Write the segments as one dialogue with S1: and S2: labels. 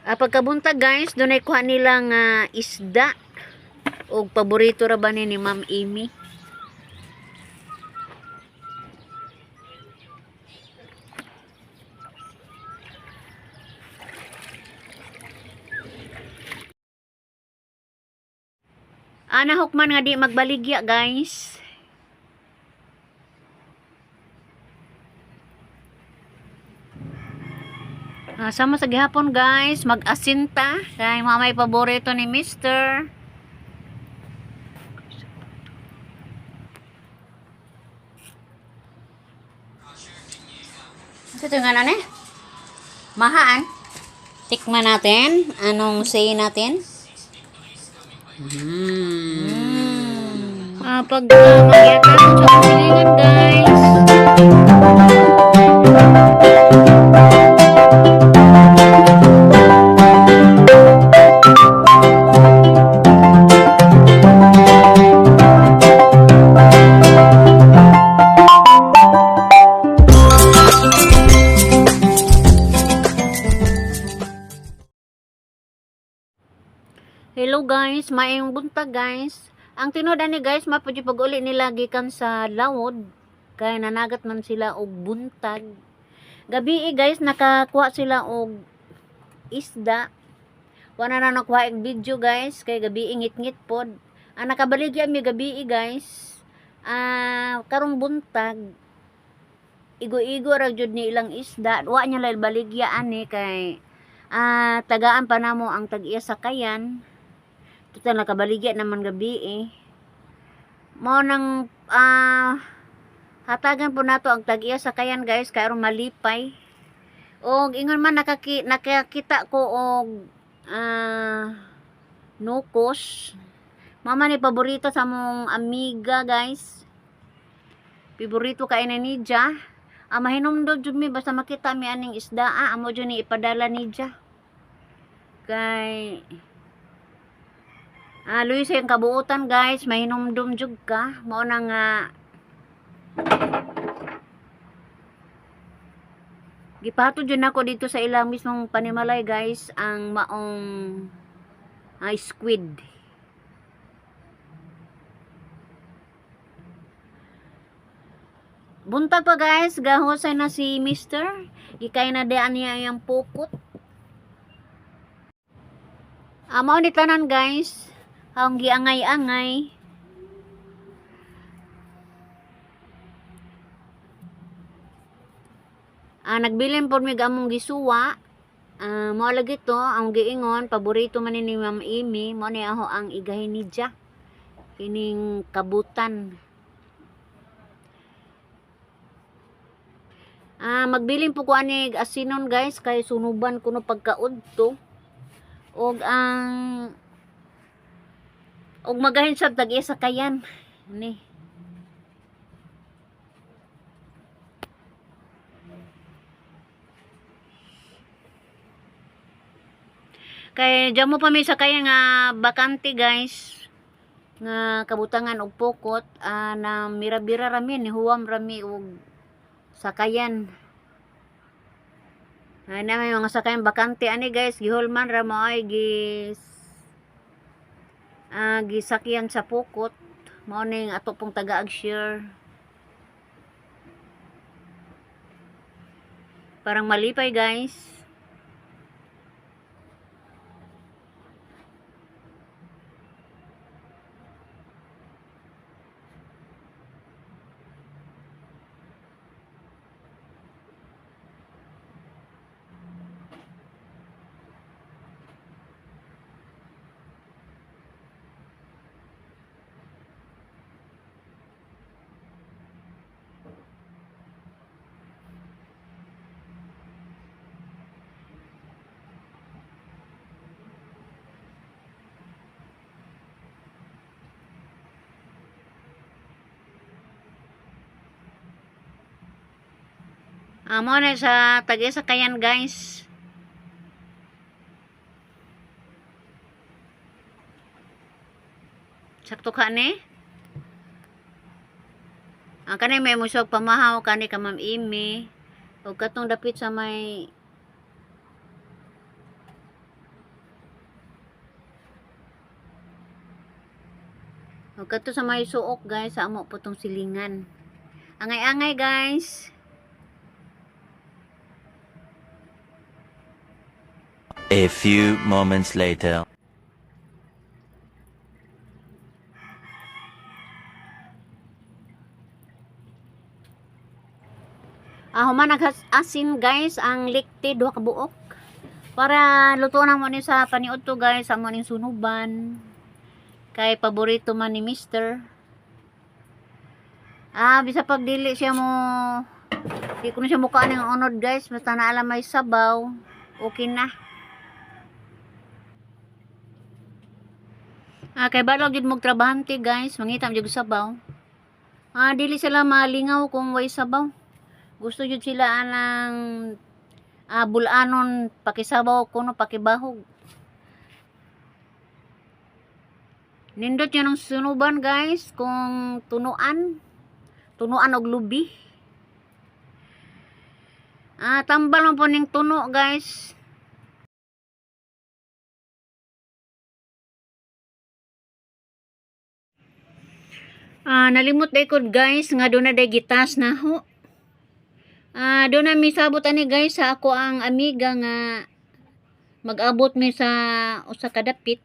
S1: Pagkabuntag guys, dunay kuha nila nga isda. Og paborito ra ba ni Ma'am Amy? Ana hukman nga di magbaligya guys. Sama sa gihapon guys, mag-asinta kay mamay paborito ni Mister. Ito yung ano ni? Mahaan. Tikman natin. Anong say natin? Pag magyata sa kasilingan guys. Hello guys, maayong buntag guys. Ang tinuod ani guys, mapudyo pag-uli nila gikan sa lawod kay nanagat man sila og buntag. Gabi eh, guys, nakakuha sila og isda. Wala na nakuha og video guys, kay gabi ngit-ngit pod. Ang nakabaligya mi gabi eh, guys. Karong buntag igo-igo ra jud ni ilang isda. Wa niya lang baligya ani kay tagaan pa namo ang tag-iya sakayan. Total nakabaligya naman gabi eh. Mao nang hatagan po nato ang tag-iya sakayan guys kay aron malipay. Og ingon man nakakita ko og nukos. Mama ni paborito sa mong amiga guys. Paborito kay na niya. Mahinumdum jud mi basta makita mi aning isda, amo jud ni ipadala niya. Kay Luis, yung kabuutan guys, mahinumdum jud ka. Mao na nga gipato jud nako dito sa ilang mismong panimalay guys ang maong squid. Buntag pa guys, gahusay na si Mister. Gikay na daan niya yung pukot. Mao ni tanan guys. Ang giangay-angay. Nagbilin po mig among gisuwa. Mao lagi to ang giingon paborito man ni Ma'am Amy, mao ni aho ang igahin niya. Kining kabutan. Magbilin po ko ani asinon guys kay sunuban kuno pagkaudto. Og ang og magahin sa tag isa kayan ni. Kay diyan mo pa mi sakayan nga bakante guys nga kabutangan og pukot, na mirabira rami ni huwam rami og sakayan. Ay na may mga sakayan bakante ani guys, gihulman ra mo ay gisakyan sa pukot. Mao ning ato pong tagaag share. Parang malipay guys. Mao na sa tag sakayan guys. Sakto ka ni? Ang kani may musog pamahaw kani ka Ma'am Amy. Ug katong dapit sa may Ug kadto sa may suok, guys, sa amo po tong silingan. Angay-angay, guys.
S2: A few moments later.
S1: Ah, human asin, guys, ang likti duha ka buok. Para lutuan mo ni sa paniudto, guys, amo ning sunuban. Kay paborito man ni Mister. Ah, bisa pag dili siya mo, di ko na siya mukha ng unod, guys, basta na alam may sabaw, okay na. Ah, kay balog jud mog trabahante, guys, mangita man jud og sabaw. Ah, dili sila malingaw kung way sabaw. Gusto jud sila anang bulanon pakisabaw kuno pakibahog. Nindot yun ang sunuban, guys, kung tunuan. Tunuan og lubi. Ah, tambal man po ning tuno, guys. Ah, nalimot day ko, guys, nga doon na day gitas na ho. Ah, doon na misabot ani, guys, sa ako ang amiga nga mag-abot mi sa usa ka dapit.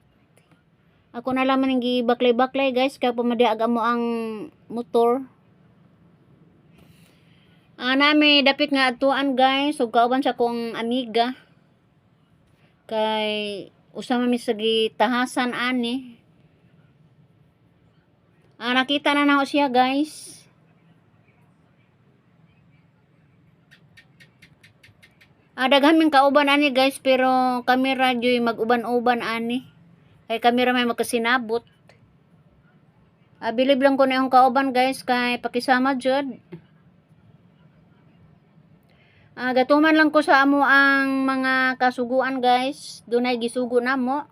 S1: Ako na lamang ang gibaklay-baklay, guys, kay pumadiag mo ang motor. Ah, nami dapit nga adtuan, guys, ug kauban sa akong amiga. Kay usa man mi sa gitahasan ani. Ah, nakita na nako siya, guys. Ah, daghan ming kauban ani, guys, pero kami ra jud mag-uban-uban ani. Kay kami ra may magkasinabot. Ah, bilib lang ko na yung kauban, guys, kay pakisama jud. Ah, gatuman lang ko sa amo ang mga kasuguan, guys. Dunay gisugo namo.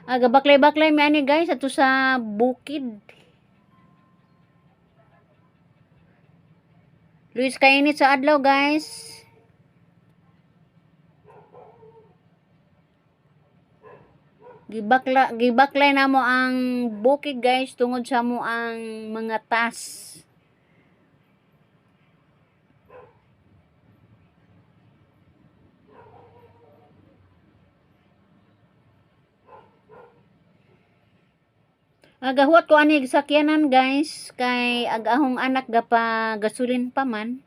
S1: Ah, gabaklay-baklay mi ani, guys, ato sa bukid. Luis kainit sa adlaw, guys. Gibaklay namo ang bukid, guys, tungod sa mo ang mga tas. Agahuat ko ani sakyanan, guys, kay ag-ahong anak gapa gasolin pa man.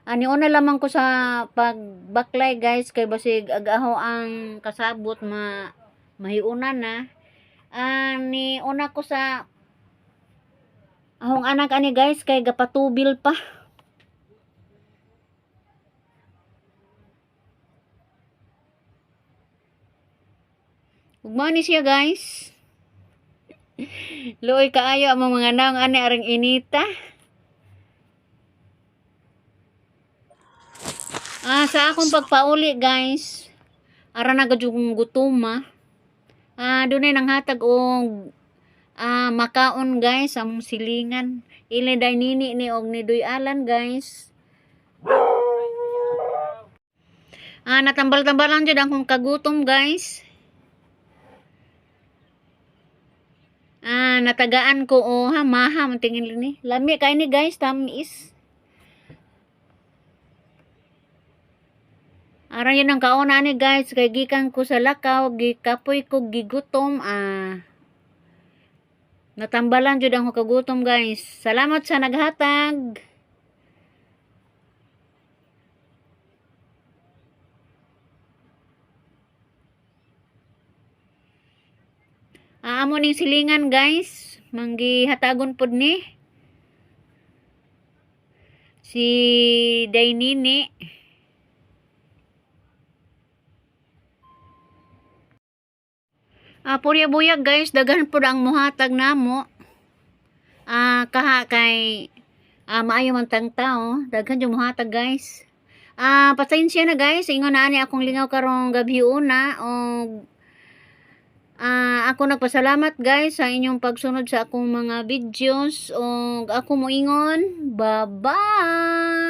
S1: Ani una lamang ko sa pagbaklay, guys, kay basig ag-aho ang kasabot ma mahiuna na. Ani una ko sa ahong anak ani, guys, kay gapatubil pa. Ug ni siya, guys. Luoy kaayo among mga naong ani arang inita. Ah, sa akong pagpauli, guys, ara na gud kong gutuma. Ah, dunay nanghatag og makaon, guys, among silingan. Ili day nini ni og ni Duy Alan, guys. Ah, natambal-tambalan jud akong kagutom, guys. Ah, natagaan ko oh ha, maha man tingin ni. Lami kay ni, guys, tamis. Aran yun ang kauna ni, guys, kay gikan ko sa lakaw, gikapoy ko, gigutom, ah. Natambalan jud ang kagutom, guys. Salamat sa naghatag. Ah, amo ning silingan, guys. Manggihatagon pod ni. Si Dainini. Ah, purya buyag, guys, daghan pod ang muhatag namo. Ah, kaha kay maayo man tang tao, daghan jud muhatag, guys. Ah, pasensya na, guys, ingon na ani akong lingaw karong gabi una og ako nagpasalamat, guys, sa inyong pagsunod sa akong mga videos ug ako moingon, bye-bye.